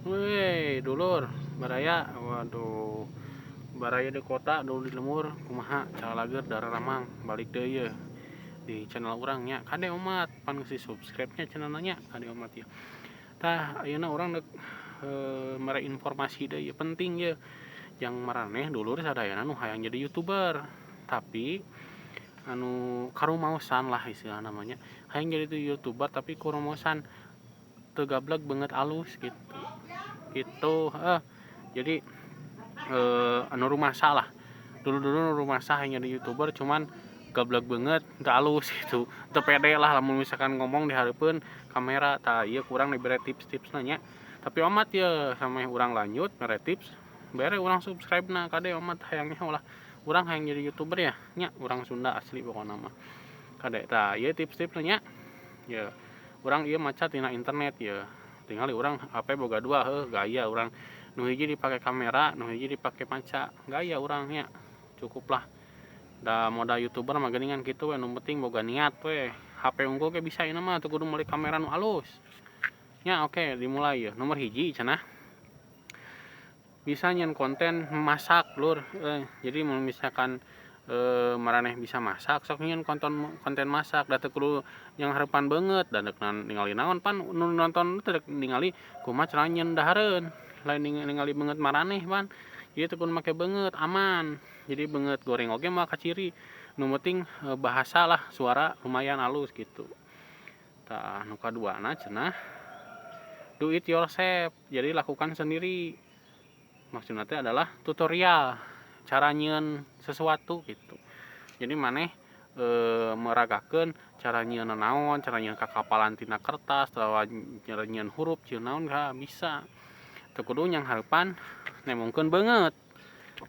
Weh, dulur, baraya, waduh. Baraya di kota, dulur di lembur, kumaha calageur dararamang, balik deui yeuh di channel urang nya. Kade omat, pan geus di-subscribe nya channelna nya, kade omat ya. Tah, ayeuna urang deuk mere informasi deui penting yeuh. Jang maraneh dulur sadayana nu hayang jadi YouTuber, tapi anu karumaosan lah istilah namanya. Hayang jadi YouTuber tapi karumaosan teu gablek beungeut alus gitu. Gitu, heeh. Jadi anu rumasa lah. Dulu-dulu nu rumasa hayang jadi YouTuber cuman gablek beungeut teu alus gitu. Teu pede lah lamun misalkan ngomong di hareupeun kamera. Tah, ieu kurang dibere tips-tipsna nya. Tapi omat yeuh sameh urang lanjut mere tips, bere urang subscribe-na kade omat hayangnya ulah urang hayang jadi YouTuber ya nya, urang Sunda asli pokona mah. Kade tah ieu tips-tipsna nya. Yeuh, urang ieu maca tina internet yeuh. Tingali urang HP boga dua heuh gaya urang. Nu hiji dipake kamera, nu hiji dipake maca. Gaya urang nya. Cukup lah. Da modal YouTuber mah geuningan kitu we, nu penting boga niat we. HP unggul ge bisa ieu mah teu kudu meuli kamera nu alus. Nya oke, dimulai yeuh. Nomor hiji cenah bisa nyieun konten masak lur. Jadi mun misalkan maraneh bisa masak, sok nyieun konten konten masak da teu kudu nyanghareupan beungeut da deuk ningali naon pan nu nonton teh deuk ningali kumaha cara nyieun dahareun, lain ningali beungeut maraneh pan. Jadi teu kudu make beungeut, aman. Jadi beungeut goreng oge moal kaciri. Nu penting bahasa lah, suara lumayan alus gitu. Tah, nu kaduana cenah do it yourself. Jadi lakukan sendiri. Maksudna teh adalah tutorial cara nyieun sesuatu gitu. Jadi maneh meragakeun cara nyieun naon, cara nyieun kakapalan tina kertas, atawa cara nyieun hurup, nyieun naon bisa. Teu kudu nyanghareupan nembongkeun beungeut.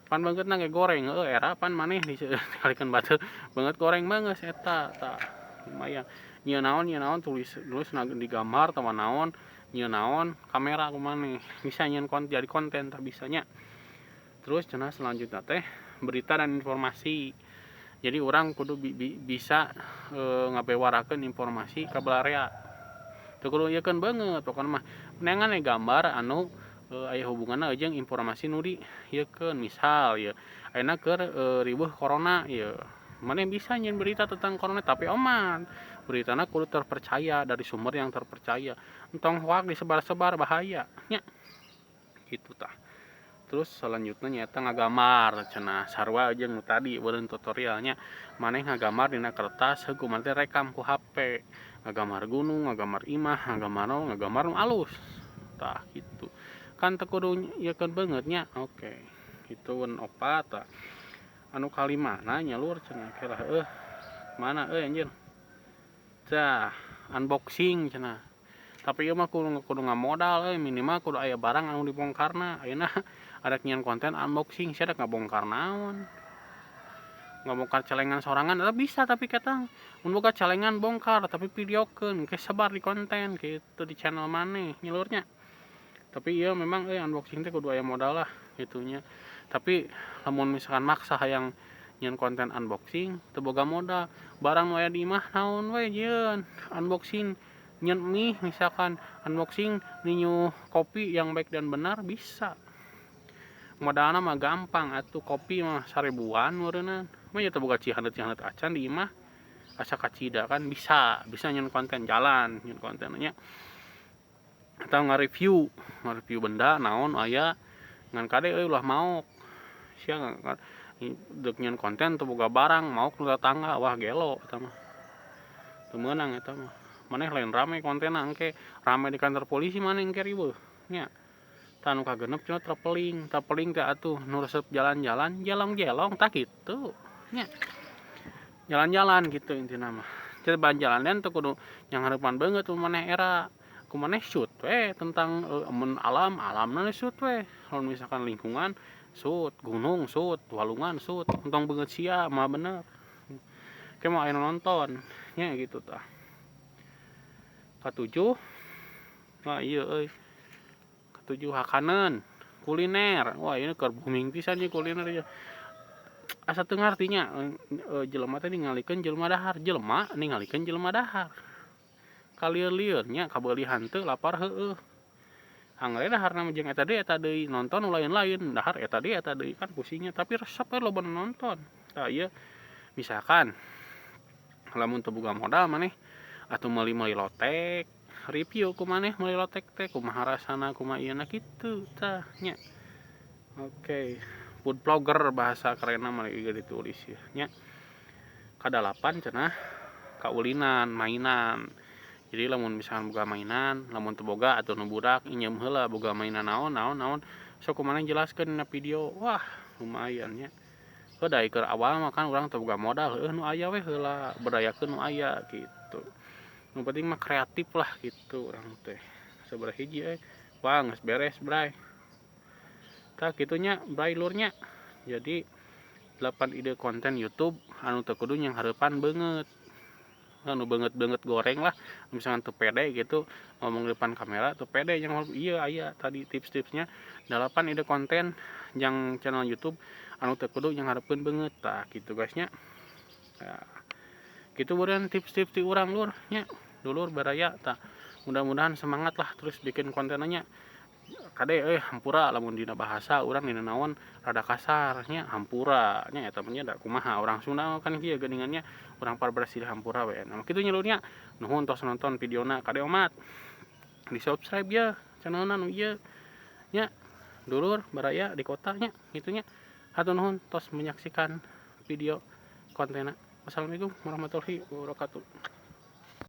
Pan beungeutna ge goreng, heueuh era pan maneh dikalikeun batur beungeut goreng mah geus eta tah lumayan. Nyieun naon tulis tulis digambar atawa naon, nyieun naon kamera ku maneh bisa nyieun jadi konten tah bisa nya. Terus cenah selanjutna teh berita dan informasi. Jadi urang kudu bisa ngabewarakeun informasi ka balarea. Teu kudu ieukeun beungeut pokona mah neangan we gambar anu aya hubunganna jeung informasi nu di ieukeun. Misal ieu ayeuna keur riweuh corona ieu. Maneh bisa nyieun berita tentang corona tapi omat beritana kudu terpercaya dari sumber yang terpercaya. Entong hoaks disebar-sebar bahaya nya. Kitu tah. Terus selanjutnya nyaeta ngagambar cenah sarua jeung nu tadi beureun tutorialnya. Maneh ngagambar dina kertas heuh kumaha teh rekam ku HP. Ngagambar gunung, ngagambar imah, ngagambar naon, ngagambar nu alus. Tah kitu. Kan teu kudu ieukeun beungeut nya. Oke. Kitu opat tah. Anu kalimana nya lur cenah ke lah heueuh. Mana euy anjir. Tah, unboxing cenah. Tapi ieu mah kudu kudu ngamodal euy, minimal kudu aya barang anu dibongkarna. Ayeuna arek nyieun konten unboxing sia rek ngabongkar naon. Ngabongkar celengan sorangan eta bisa tapi ketang. Mun boga celengan bongkar tapi videokeun engke sebar di konten kitu di channel maneh nya lur nya. Tapi ieu memang euy unboxing teh kudu aya modal lah kitu nya. Tapi lamun misalkan maksa hayang nyieun konten unboxing teu boga modal, barang nu aya di imah naon we jieun. Unboxing nyieun mie misalkan, unboxing ninyuh kopi yang baik dan benar bisa. Modalna mah gampang atuh kopi mah 1000-an meureunnan. Mah teu boga cihaneut-cihaneut acan di imah. Asa kacida kan bisa, bisa nyieun konten jalan, nyieun konten nya. Atau ngareview, ngareview benda naon aya ngan kade euy ulah maok. Sia deuk nyieun konten teu boga barang maok nu tetangga, wah gelo eta mah. Teu meunang eta mah. Maneh lain rame kontenna engke, rame di kantor polisi maneh engke riweuh nya. Tah nu kagenep cenah traveling, traveling teh atuh nu resep jalan-jalan, jelong-jelong tah kitu nya. Jalan-jalan gitu intina mah. Coba jalan teu kudu nyanghareupan beungeut mun maneh era. Ku maneh shoot we tentang mun alam, alamna shoot we. Lamun misalkan lingkungan shoot, gunung shoot, walungan shoot, entong beungeut sia mah bener. Ke moal aya nu nonton nya gitu tah. Katujuh, wah ieu euy. Katujuh hakaneun kuliner. Wah ieu keur booming pisan ieu kuliner ieu. Asa teu ngarti nya jelema teh ningalikeun jelema dahar, jelema ningalikeun jelema dahar. Kalieur-lieur nya kabeuli hanteu lapar heueuh. Angger daharna mah jeung eta deui nonton nu lain-lain dahar eta deui kan pusingnya tapi resep we loba nu nonton. Tah ieu misalkan lamun teu boga modal maneh atuh meuli-meuli lotek review ku maneh meuli lotek teh kumaha rasana kumaha ieuna kitu tah nya. Oke, food vlogger bahasa kerenna mah ieu ditulis ieu nya. Kadalapan cenah kaulinan mainan. Jadi lamun misalkan boga mainan, lamun teu boga atuh nu budak injem heula boga mainan naon naon naon sok ku maneh jelaskeun dina video. Wah, lumayan nya. Heuh da keur awal mah kan urang teu boga modal heueuh nu aya we heula, berdayakeun nu aya kitu. Nu penting mah kreatif lah gitu urang teh. Sabaraha hiji euy. Wah, geus beres bray. Tah kitu nya bray lur nya. Jadi 8 ide konten YouTube anu teu kudu nyanghareupan beungeut. Anu beungeut-beungeut goreng lah, misalkan teu pede gitu ngomong di depan kamera teu pede yang ieu aya tadi tips-tipsnya 8 ide konten yang channel YouTube anu teu kudu nyanghareupeun beungeut tah kitu guys nya. Nah, kitu beureun tips-tips ti urang lur nya, dulur baraya tah. Mudah-mudahan semangat lah terus bikin kontennya. Kade euy hampura lamun dina bahasa urang dina naon rada kasar nya hampura nya eta mah nya da kumaha urang Sunda kan kieu geuningan nya urang parberesi hampura we. Nah kitu nya lur nya. Nuhun tos nonton videona kade omat. Di subscribe ya channelna nu ieu nya. Dulur baraya di kota nya kitu nya. Hatur nuhun tos menyaksikan video kontenna. Wassalamualaikum warahmatullahi wabarakatuh.